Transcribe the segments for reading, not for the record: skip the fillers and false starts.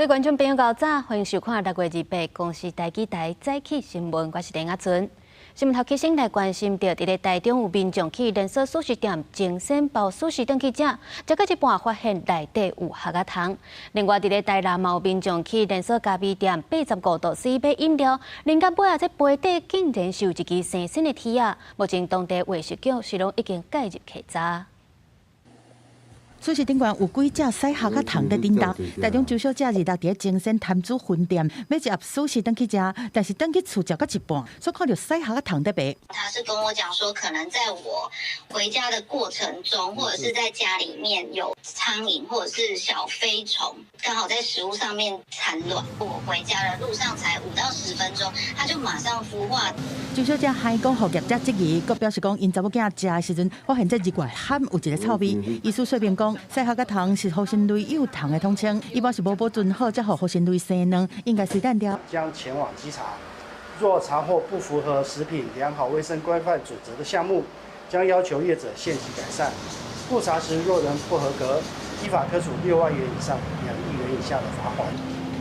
各位觀眾朋友，早，歡迎收看6月28公視台語台早起新聞，我是林阿純。新聞頭起先來關心著，佇咧台中有民眾去連鎖速食店精鮮包壽司轉去食，食到一半發現內底有蚶仔蟲。另外，佇咧台南嘛有民眾去連鎖咖啡店85度C 買飲料，啉到尾仔，這杯底竟然是有一支生鮮的鐵仔。目前當地衛食局是攏已經介入稽查。壽司頂懸有幾隻屎蚶仔蟲佇振動。台中周小姐二六佇精鮮潭子分店買一盒壽司轉去食，但是轉去厝食到一半，煞看著屎蚶仔蟲佇賣。他是跟我講說，可能在我回家的過程中，或者是在家裡面有蒼蠅或者是小飛蟲，剛好在食物上面產卵。我回家的路上才5到10分鐘，它就馬上孵化。周小姐還講，予業者質疑，閣表示講，𪜶查某囝食的時陣，發現這日外含有一個臭味。醫師說明講，屎蚶仔蟲是胡蠅類幼蟲的統稱，一般是無保存好，才予胡蠅類生卵，應該隨蛋掉。將前往稽查，若查獲不符合食品良好衛生規範準則的項目，將要求業者限期改善。復查時若仍不合格，依法科處6萬元以上2億元以下的罰鍰。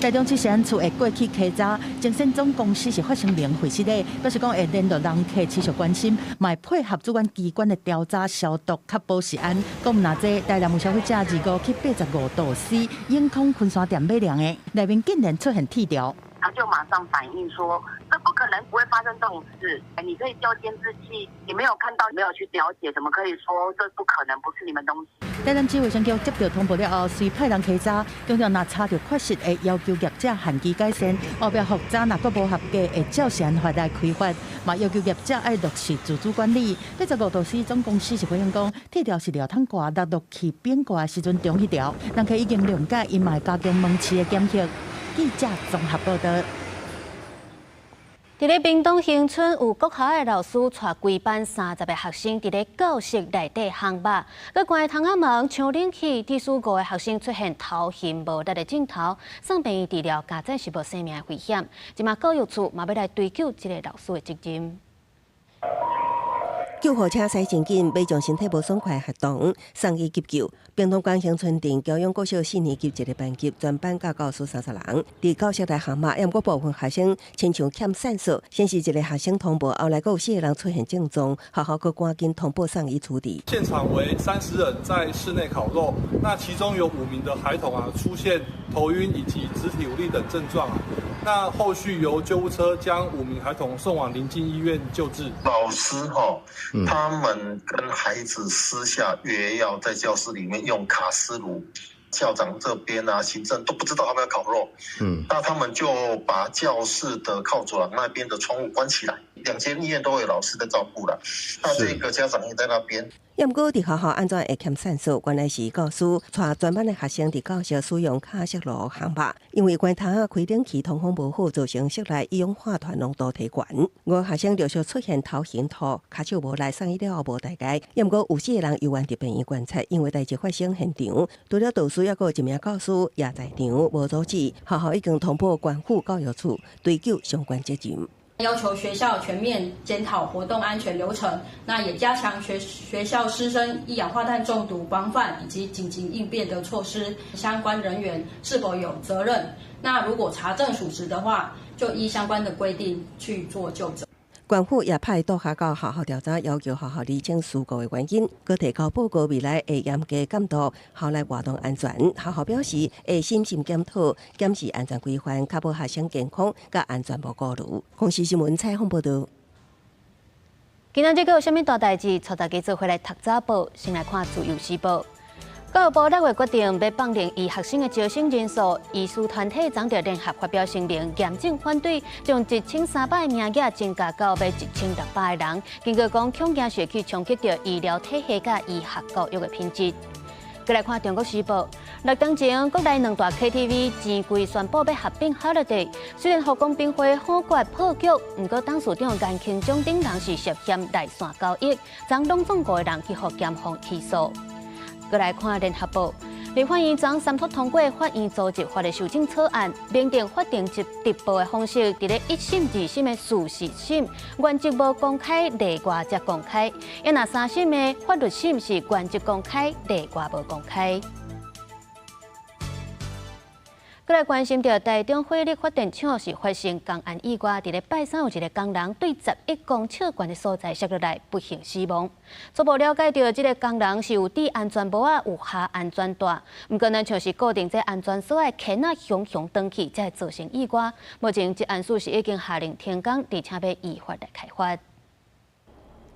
台中市食安處會過去稽查，精鮮總公司是發聲明回釋的，表示講會聯絡人客持續關心，嘛會配合主管機關的調查消毒，確保食安。講毋若這，台南有消費者25去85度C 永康昆山店買涼的，內面竟然出現鐵條。他就馬上反應說：這不可能，不會發生這種事。你可以調監視器，你沒有看到，沒有去了解，怎麼可以說這不可能，不是你們東西？台南市衛生局接到通報了後，隨派人稽查，強調若查著缺失，會要求業者限期改善。後壁復查若閣無合格，會照食安法來開罰。嘛要求業者愛落實自主管理。85度C 總公司是回應講，鐵條是料桶蓋落落去變蓋的時陣中彼條，人客已經諒解，𪜶嘛會加強門市的檢核。記者綜合報道。佇咧屏東恆春有國校的老師帶規班30個學生佇咧教室內底烘肉，閣關窗仔門、搶冷氣，致使五個學生出現頭暈無力的症頭，送病院治療，佳哉是無生命的危險。這馬教育處嘛欲來追究這個老師的責任。救護車駛真緊，欲將身體無爽快的學童送去急救。屏東縣恆春鎮驕陽國小四年級一個班級，全班佮教師30人，佇教室內烘肉，毋過部分學生親像欠線索，先是一個學生通報，後來閣有四個人出現症狀，學校閣趕緊通報送醫處置。現場為30人在室內烤肉，那其中有5名的孩童啊出現頭暈以及肢體無力等症狀啊。那後續由救護車將5名孩童送往鄰近醫院救治。老師哈，他們跟孩子私下約要在教室裡面用卡式爐，校長這邊啊，行政都不知道他們要烤肉。那他們就把教室的靠走廊那邊的窗戶關起來，兩間醫院都有老師在照顧啦。那這個家長也在那邊。毋過佇學校按怎會欠線索？原來是教師帶全班的學生佇教室使用卡式爐烘肉，因為關窗仔開冷氣通風無好，造成室內一氧化碳濃度提懸。五個學生陸續出現頭暈吐、跤手無力，送醫了後無代誌。毋過有四個人猶原佇病院觀察，因為代誌發生現場，除了導師，猶閣有一名教師也在場無阻止。學校已經通報縣府教育處追究相關責任。要求學校全面檢討活動安全流程，那也加強學校師生一氧化碳中毒防範以及緊急應變的措施。相關人員是否有責任？那如果查證屬實的話，就依相關的規定去做究責。縣府也派督學到學校調查，要求學校釐清事故的原因，閣提交報告，未來會嚴格監督校內活動安全。學校表示會審慎檢討，檢視安全規範，確保學生健康佮安全無顧慮。公視新聞採訪報導。今仔日閣有啥物大代誌？帶大家做伙來讀早報，先來看《自由時報》。教育部6月決定欲放任醫學生的招生人數，醫師團體昨就聯合發表聲明，嚴正反對將1300個名額增加到欲1600個人。根據講，恐驚是去衝擊著醫療體系佮醫學教育的品質。閣來看《中國時報》，6當前國內兩大 KTV 錢櫃宣布欲合併 Holiday，雖然後公平會否決破局，毋過董事長顏清忠等人是涉嫌內線交易，昨攏總五個人去予檢方起訴。閣來看《聯合報》，立法院昨三讀通過法院組織法的修正草案，明定法庭直播的方式，佇咧一審、二審的事實審原則無公開，例外才公開；啊若三審的法律審是原則公開，例外無公開。閣來關心著台中火力發電廠是發生工安意外，佇咧拜三有一个工人對11公尺懸的所在摔落來，不幸死亡。初步了解著，這个工人是有戴安全帽仔，有繫安全帶，毋過呢，像是固定這安全索的牽仔雄雄斷去，才會造成意外。目前職安署是已經下令停工，而且欲依法來開罰。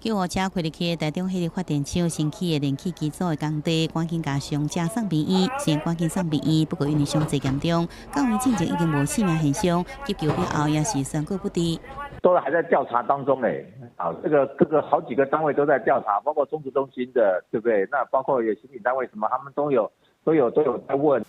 救護車開入去台中火力發電廠新起的燃氣機組的工地，趕緊共傷者送病院，雖然趕緊送病院，不過因為傷勢嚴重，到院進前已經無生命現象，急救了後也是宣告不治。都還在調查當中嘞，啊，這個各個好幾個單位都在調查，包括綜治中心的，對不對？那包括有刑警單位什麼，他們都有都有都有在問。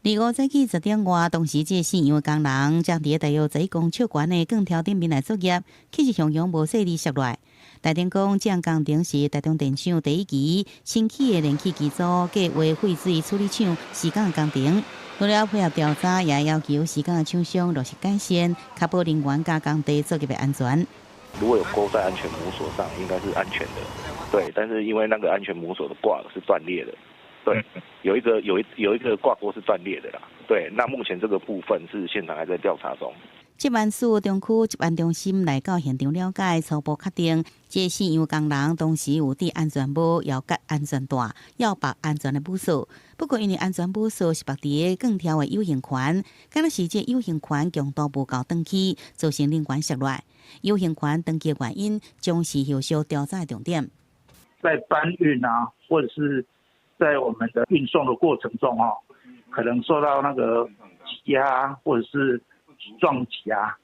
二五早起10點外，當時這个姓楊的工人正佇大約11公尺懸的鋼條頂面來作業，氣勢洶洶無細膩摔落來。台電講，這項工程是台中電廠第一期新起的燃氣機組計畫廢水處理廠施工的工程。除了配合調查，也要求施工的廠商落實改善，確保人員佮工地作業的安全。如果有勾在安全母鎖上，應該是安全的，對。但是因為那個安全母鎖的掛是斷裂的，對，有一個有一有一個掛鈎是斷裂的啦，對。那目前這個部分是現場還在調查中。職安署中區職安中心來到現場了解，初步確定，這個姓楊工人當時有戴安全帽，有繫安全帶，有縛安全的母索。不過因為安全母索是縛佇個鋼條的有形環，敢若是這有形環強度無夠斷去，造成人員摔落來。有形環斷去的原因，將是後續調查的重點。在搬運啊，或者是在我們的運送的過程中，哦，可能受到那個擠壓，或者是撞擊啊，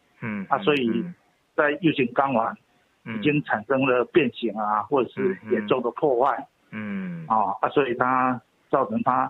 啊，所以在 U 型鋼環已經產生了變形啊，或者是嚴重的破壞，啊，所以它造成它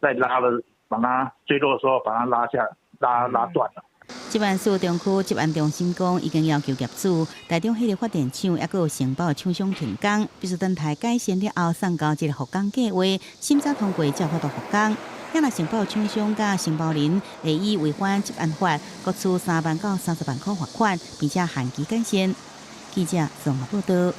在拉了，把它墜落的時候把它拉下，拉拉斷了。職安署中區職安中心講，已經要求業主台中火力發電廠抑閣有承包廠商停工，必須等待改善了後送交這个復工計劃，審查通過才有法度復工。若承包廠商佮承包人會以違反職安法，各處3萬到30萬塊罰款，並且限期改善。記者綜合報道。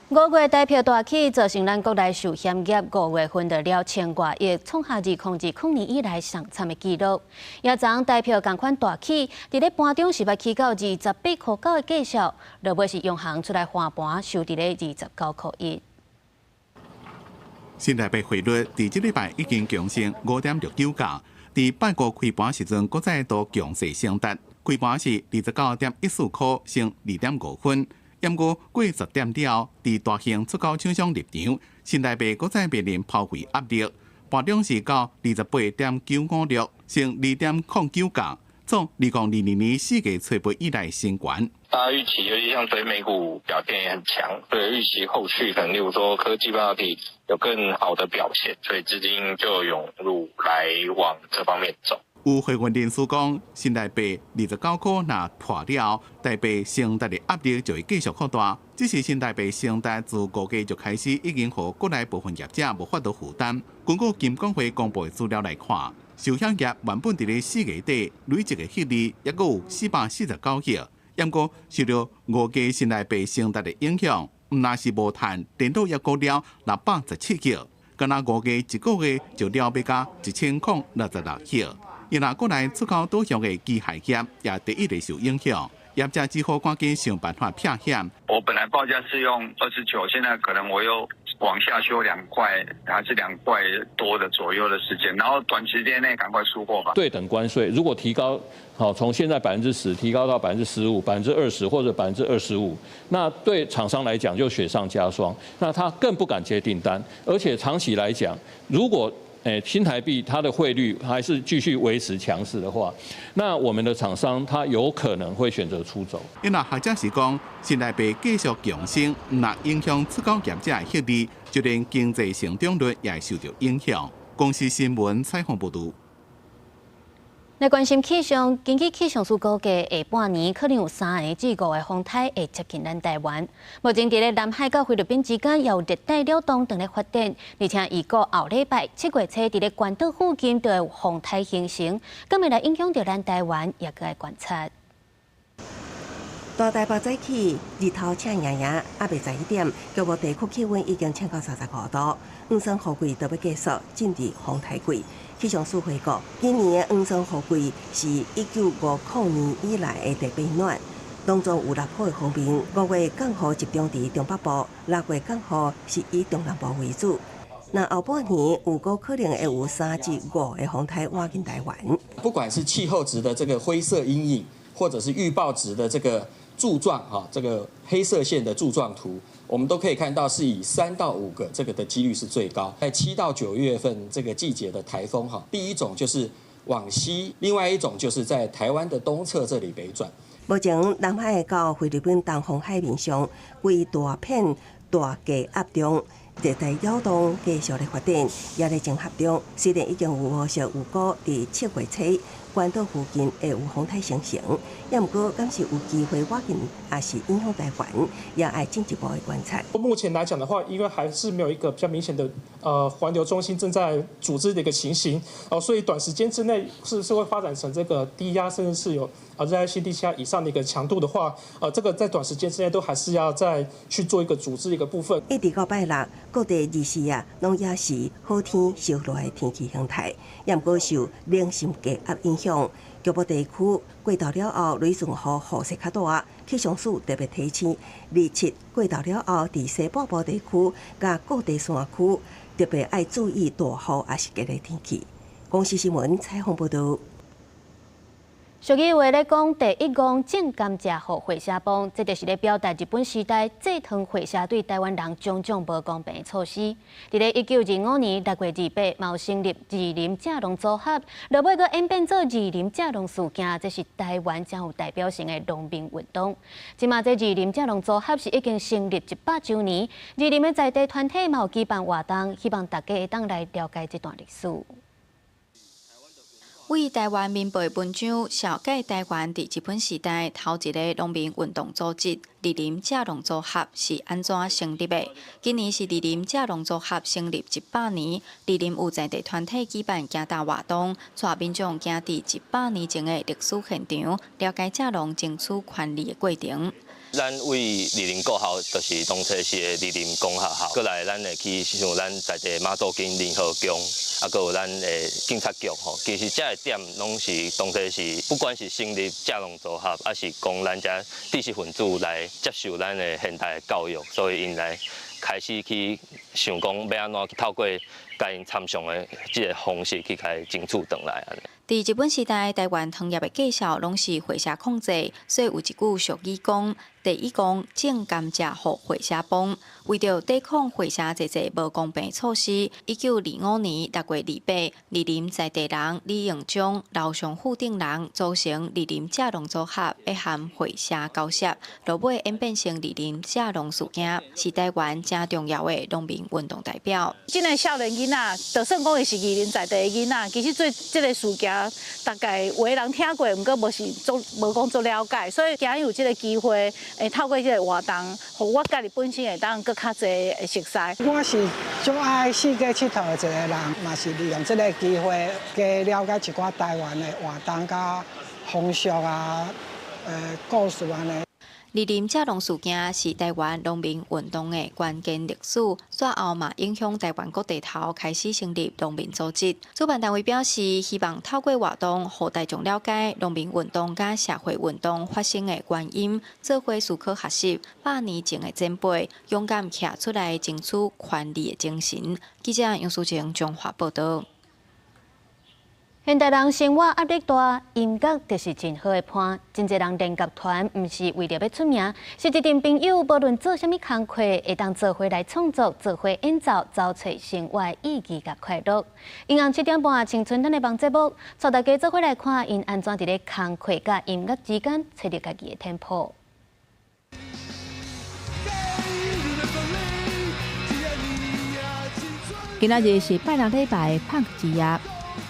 五月台票大起，造成咱國內壽險業5月份就了1000外億，創下2020年以來上慘的紀錄。也昨台票仝款大起，佇咧盤中是欲起到28.9塊的價數，落尾是央行出來翻盤，收佇咧29.1塊。新台幣匯率佇這禮拜已經強升5.69角，佇拜五開盤時陣，閣再度強勢升達，開盤是29.14塊，升2.5分。毋過過10點了後，佇大型出口廠商入場，新台幣閣再面臨拋匯壓力，盤中是到28.956，升2.09角，創2022年4月初八以來新高。大家預期，尤其像對美股表現也很強，所以預期後續可能，例如說科技半導體有更好的表現，所以資金就湧入來往這方面走。有匯銀人士講，新台幣29塊若破了，台幣升值的壓力就會繼續擴大。只是新台幣升值自5月就開始，已經予國內部分業者無法度負擔。根據金管會公布的資料來看，壽險業原本佇咧4月底累積的獲利，抑閣有449億，毋過受著5月新台幣升值的影響，毋但是無趁，顛倒抑閣了617億，敢若5月一個月就了欲甲1066億。伊若國內出口導向的機械業也第一個受影響，業者只好趕緊想辦法避險。我本來報價是用29，現在可能我又往下修2塊，還是2塊多的左右的時間，然後短時間內趕快出貨吧。對等關稅如果提高，好，從現在10%提高到15%、20%或者25%，那對廠商來講就雪上加霜，那他更不敢接訂單，而且長期來講，如果新台幣它的匯率還是繼續維持強勢的話，那我們的廠商他有可能會選擇出走。因為學者是講，新台幣繼續強升，毋但影響出口業者的獲利，就連經濟成長率也會受著影響。公視新聞採訪報導。來關心氣象，根據氣象署估計，下半年可能有3個至5個風颱會接近咱台灣。目前佇咧南海佮菲律賓之間，有熱帶擾動正咧發展，而且預估後禮拜7月初佇咧關島附近就會有風颱形成，敢會來影響著咱台灣，也閣愛觀察。大台北早起，日頭赤炎炎，猶未11點，局部地區氣溫已經衝到35度。黃山雨季都欲結束，進入風颱季。氣象署回顧，今年的黃霜雨季是1950年以來的特別暖，當中有六波的鋒面，5月降雨集中佇中北部，6月降雨是以中南部為主。那後半年有閣可能會有3至5個風颱倚近台灣。不管是氣候值的這個灰色陰影，或者是預報值的這個柱狀哈，這個黑色線的柱狀圖，我們都可以看到是以3到5個這個的幾率是最高。在7到9月份這個季節的颱風哈，第一種就是往西，另外一種就是在台灣的東側這裡北轉。目前南海到菲律賓東方海面上，規大片大低壓中，熱帶擾動繼續咧發展，也咧整合中。雖然已經有預測預估，佇7月初關島附近會有風颱生成，也毋過敢是有機會倚近，抑是影響台灣，也愛進一步的觀察。目前來講的話，因為還是沒有一個比較明顯的環流中心正在組織的一個情形，哦，所以短時間之內是會發展成這個低壓，甚至是有熱帶性低氣壓以上的一個強度的話，這個在短時間之內都還是要再去做一個組織一個部分。一直到拜六，各地24日攏也是好天燒熱的天氣形態，也毋過受冷心低壓影響，局部地區過晝了後雷陣雨雨勢較大。氣象署特別提醒，27過晝了後，佇西半部地區佮各地山區特別愛注意大雨抑是激烈天氣。公視新聞採訪報導。俗語話咧講，第一戇種甘蔗予火車幫，這就是咧表達日本時代製糖火車對台灣人種種無公平的措施。佇咧1925年6月28，嘛有成立二林蔗農組合，落尾閣演變做二林蔗農事件，這是台灣真有代表性的農民運動。這馬這二林蔗農組合是已經成立100週年，二林的在地團體嘛有舉辦活動，希望大家會當來了解這段歷史。為台灣民報的文章，紹介台灣佇日本時代頭一个農民運動組織二林蔗農組合是按怎成立的。今年是二林蔗農組合成立100年，二林有在地團體舉辦行踏活動，帶民眾行佇100年前的歷史現場，了解蔗農爭取權利的過程。咱為二林國校，就是當初時的二林公學校，過來咱會去像咱在地媽祖宮、仁和宮，啊，閣有咱的警察局吼。其實這个點攏是當初是，不管是成立蔗農組合，抑是講咱遮知識分子來接受咱的現代的教育，所以𪜶來開始去想講欲按怎去透過共𪜶參詳的這个方式去共爭取轉來按呢。佇日本時代，台灣糖業的價數攏是火車控制，所以有一句俗語講：第一戇種甘蔗予火車幫。為著抵抗火車濟濟無公平措施，1925年6月28，二林在地人李應章、劉尚富等人組成二林蔗農組合，欲和火車交涉，落尾演變成二林蔗農事件，是台灣誠重要的農民運動代表。這个少年囡仔，就算講伊是二林在地的囡仔，其實對這个事件，大概有的人聽過，毋過無是足無講足了解，所以今日有這个機會，會透過這个活動，予我家己本身會當閣較濟會熟悉。我是足愛四界𨑨迌的一个人，嘛是利用這个機會，加了解一寡台灣的活動佮風俗啊，故事按呢。二林蔗農事件是台灣農民運動的關鍵歷史，煞後嘛影響台灣各地頭開始成立農民組織。主辦單位表示，希望透過活動，予大眾了解農民運動佮社會運動發生的原因，做伙思考學習百年前的前輩勇敢徛出來爭取權利的精神。記者楊淑晴彰化報導。現代人生活壓力大，音樂就是真好的伴。真濟人練樂團，毋是為著欲出名，是一陣朋友，無論做啥物工課，會當做伙來創作、做伙演奏，找揣生活的意義佮快樂。營養7點半，青春咱的網節目，帶大家做伙來看𪜶按怎佇咧工課佮音樂之間，揣著家己的天譜。今仔日是拜六禮拜，胖之夜。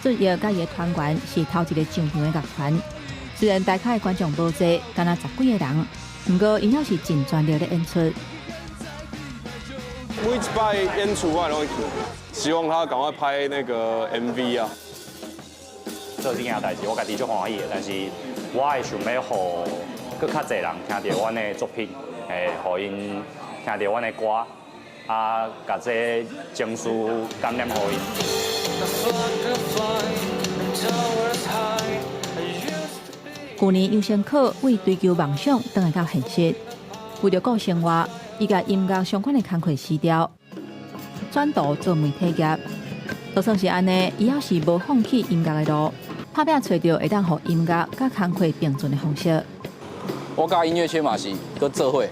俊逸佮伊的團員是頭一个上場的樂團，雖然台下的觀眾無濟，干焦十幾个人，毋過𪜶猶是盡全力咧演出。每一擺演出我攏會去，希望他趕快拍那個 MV 啊。做這件代誌，我家己足歡喜的，但是我會想欲予閣較濟人聽著阮的作品，會予𪜶聽著阮的歌，啊，共這情緒感染予𪜶。舊年楊成可為追求夢想，轉來到現實。為著顧生活，伊共音樂相關的工課辭掉，轉投做媒體業。就算是按呢，伊猶是無放棄音樂的路，拍拚揣著會當予音樂佮工課並存的方式。我佮音樂圈嘛是閣做伙，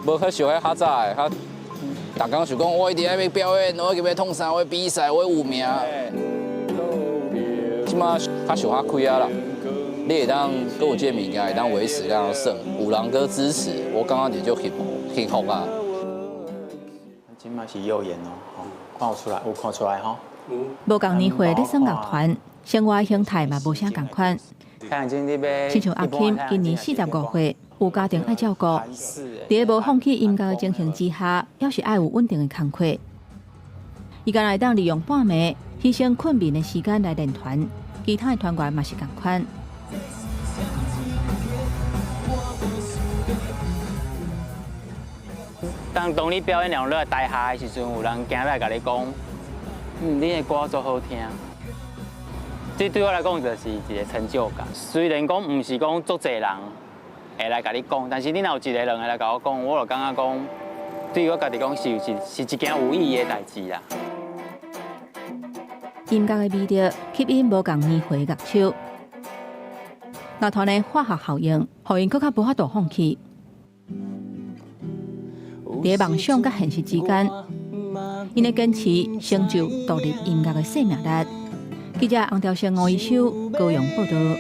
無較像彼較早的，較逐工想講我一定愛欲表演，我一定欲創啥，我欲比賽，我欲有名。這馬較想較開仔啦。你會當閣有這个物件，會當維持這樣算，有人閣支持，我感覺就幸福幸福啊。這馬是右眼哦，看有出來，有看出來吼。無仝年歲咧耍樂團，生活形態嘛無啥仝款。親像阿金今年45歲，有家庭愛照顧，佇咧無放棄音樂的情形之下，猶是愛有穩定的工課。伊敢若會當利用半暝犧牲睏眠的時間來練團，其他的團員嘛是仝款。當你表演了落來台下的時陣，有人行來共你講，你的歌足好聽。這對我來講就是一個成就感。雖然講毋是講足濟人會來共你講，但是你若有一个、兩个來共我講，我就感覺講，對我家己講是一件有意義的代誌啦。音樂的魅力吸引無仝年歲的樂手，樂團的化學效應，予𪜶閣較無法度放棄。佇夢想佮現實之間，𪜶咧堅持成就獨立音樂的生命力。記者洪兆生、吳一修高雄報導。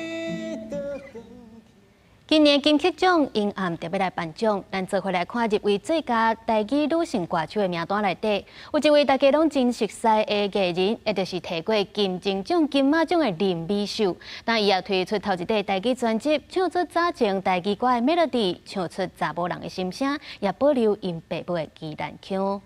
今年金曲獎音暗特別來頒獎，咱做伙來看入圍最佳台語女性歌手的名單內底，有一位大家攏真熟悉的藝人，也就是提過金鐘獎、金馬獎的林美秀。但伊也推出頭一塊台語專輯，唱出早前台語歌的 melody，唱出查某人的心聲，也保留𪜶爸母的宜蘭腔。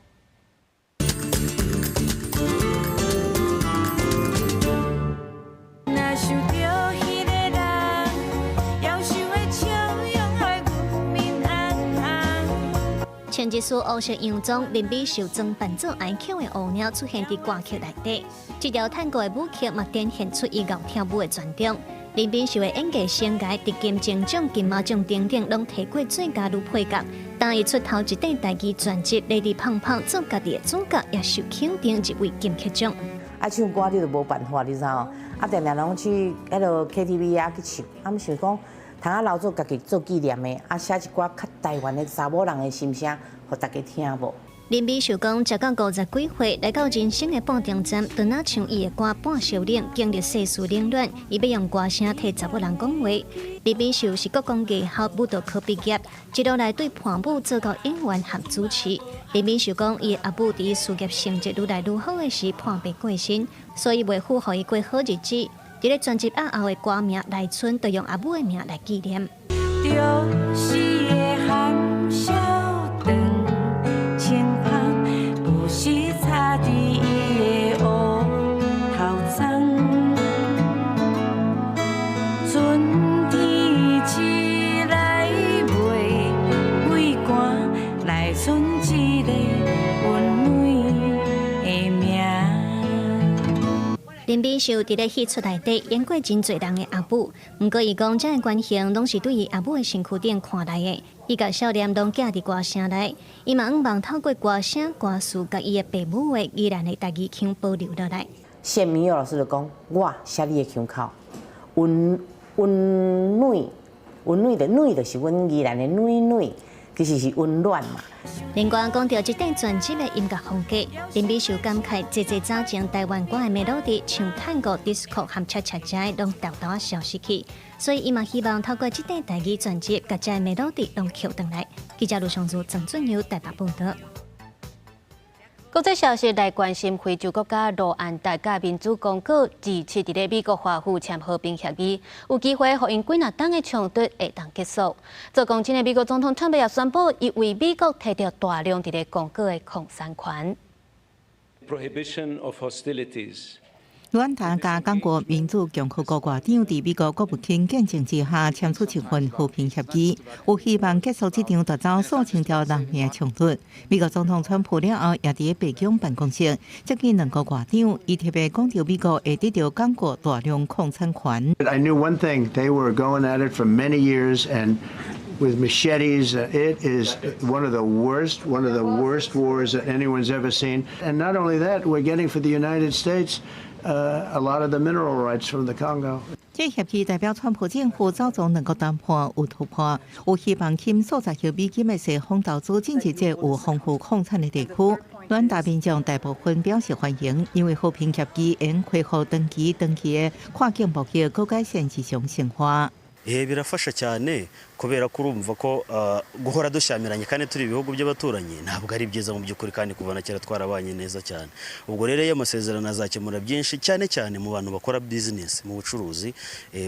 穿一束烏色洋裝，林美秀裝扮做愛曲的烏貓出現佇歌曲內底。這條探戈的舞曲嘛，展現出伊𠢕跳舞的專長。林美秀的演藝生涯，佇金鐘獎、金馬獎等等，攏提過最佳女配角。當伊出頭一塊台語專輯《Lady 胖胖》做家己的主角，也受肯定入圍金曲獎。啊，唱歌你就無辦法，你知無？啊，定定攏去彼落 KTV 啊去唱，啊，毋想講。通仔留做家己做紀念的，啊，寫一寡較台灣的查某人的心聲，予大家聽無？林美秀講，食到50幾歲，來到人生的半中站，就若像伊的歌半袖冷，經歷世事冷暖，伊欲用歌聲替查某人講話。林美秀是國光藝校舞蹈科畢業，一路來對伴舞做到演員和主持。林美秀講，伊的阿母佇伊事業成績愈來愈好的時破病過身，所以袂赴予伊過好日子。佇咧專輯押後的歌名《來春》，就用阿母的名來紀念。就是會含笑長清芳，有時插佇伊的烏頭鬃。春天起來袂畏寒，來春一个溫暖的名。林美秀佇咧戲出內底演過真濟人的阿母，毋過伊講這个關係攏是對伊阿母的身軀頂看來的。伊共少年攏寄佇歌聲內，伊嘛向望透過歌聲歌詞，共伊的爸母的宜蘭的台語腔保留落來。謝明佑老師就講：我寫你的腔口，溫溫暖溫暖的暖，就是阮宜蘭的暖暖。其實是溫暖嘛。另外講到這塊專輯的音樂風格，林美秀感慨，濟濟早前台灣歌的 melody，像探戈、disco 和恰恰這攏沓沓仔消失去，所以伊嘛希望透過這塊台語專輯，共這 melody 攏抾轉來。記者盧尚如、曾俊佑台北報導。國際消息來關心，非洲國家盧安達佮民主剛果27佇咧美國華府簽和平協議，有機會予𪜶幾若冬的衝突會當結束。做公親的美國總統川普也宣布，伊為美國提著大量佇咧剛果的礦產權。 Prohibition of hostilities. 盧安達佮剛果民主共和國外長佇美國國務卿見證之下簽署一份和平協議，有希望結束這場奪走數千條人命的衝突。美國總統川普了後也佇白宮辦公室接見兩國外長，伊特別講著美國會得著剛果大量礦產權。 I knew one thing, they were going at it for many years and with machetes. It is one of the worst wars that anyone's ever seen. And not only that, we're getting for the United States a lot of the mineral rights from the Congo. 這協議代表川普政府走從兩國談判有突破，有希望吸數十億美金的西方投資進入這有豐富礦產的地區。盧安達民眾大部分表示歡迎，因為和平協議會恢復長期的跨境貿易，閣改善日常生活。 Birafasha cyane kubera ko urumva ko guhora dushyamiranye kandi turi ibihugu by'abaturanyi ntabwo ari byiza mu by'ukuri, kandi kuva na kera twarabanye neza cyane. Ubwo rero iyo amasezerano azakemura byinshi, cyane cyane mu bantu bakora business, mu bucuruzi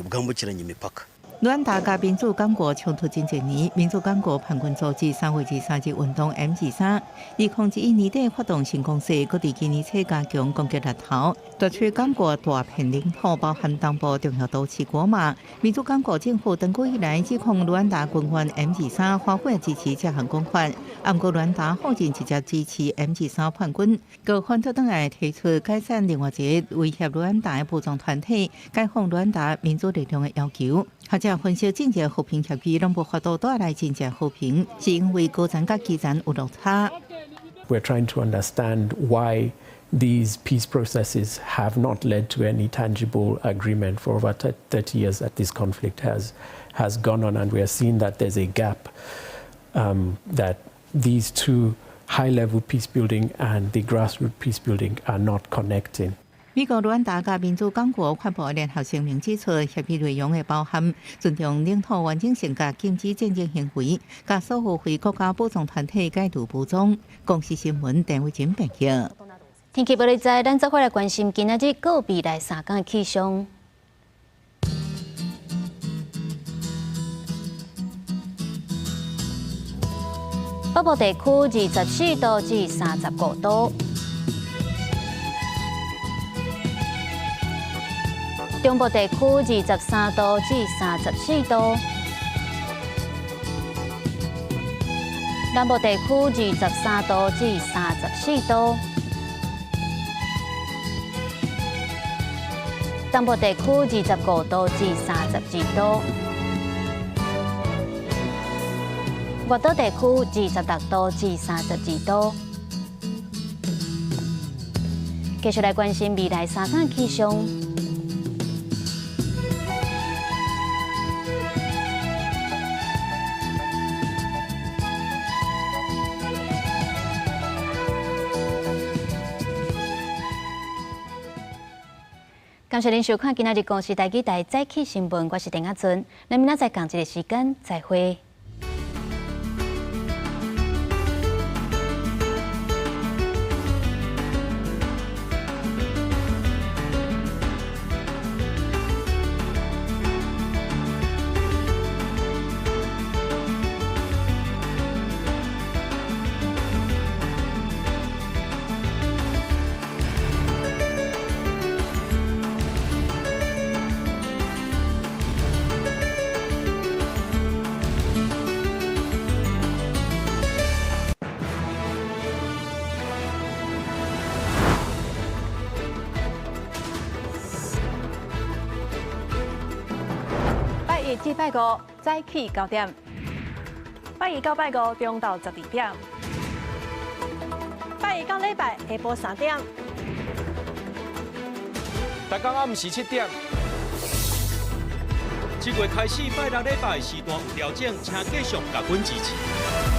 bwambukiranya imipaka. 盧安達佮民主剛果衝突真濟年，民主剛果叛軍組織3月23日運動 M23，2011年底發動新攻勢，閣佇今年初加強攻擊獵頭，奪取剛果大片領土，包含東部重要都市戈馬。民主剛果政府長久以來指控盧安達軍援 M23，反悔支持這項講法。毋過盧安達否認直接支持 M23叛軍，閣反倒轉來提出解散另外一個威脅盧安達的武裝團體，解放盧安達民主力量的要求。學者分析，真正和平協議攏無法度帶來真正和平，是因為高層佮基層有落差。 We're trying to understand why these peace processes have not led to any tangible agreement for over 30 years that this conflict has gone on, and we are seeing that there's a gap that these two high-level peace building and the grassroots peace building are not connecting. 美國盧安達佮民主剛果發布聯合聲明指出，協議內容會包含尊重領土完整性、佮禁止戰爭行為、佮所有非國家武裝團體解除武裝。公視新聞鄧偉珍編譯。天氣報你知，咱做伙來關心今仔日閣未來3天的氣象。北部地區24度至35度。中部地區23度至34度，南部地區23度至34度，東部地區25度至32度，外島地區26度至32度。繼續來關心未來3天氣象。感謝您收看今仔日公視台語台早起新聞，我是鄧阿春，咱明仔載仝一个時間再會。拜一至拜五早起9點，拜二到拜五中晝12點，拜一到禮拜下晡3點，逐工暗時7點。7月開始拜六禮拜時段有調整，請繼續共阮支持。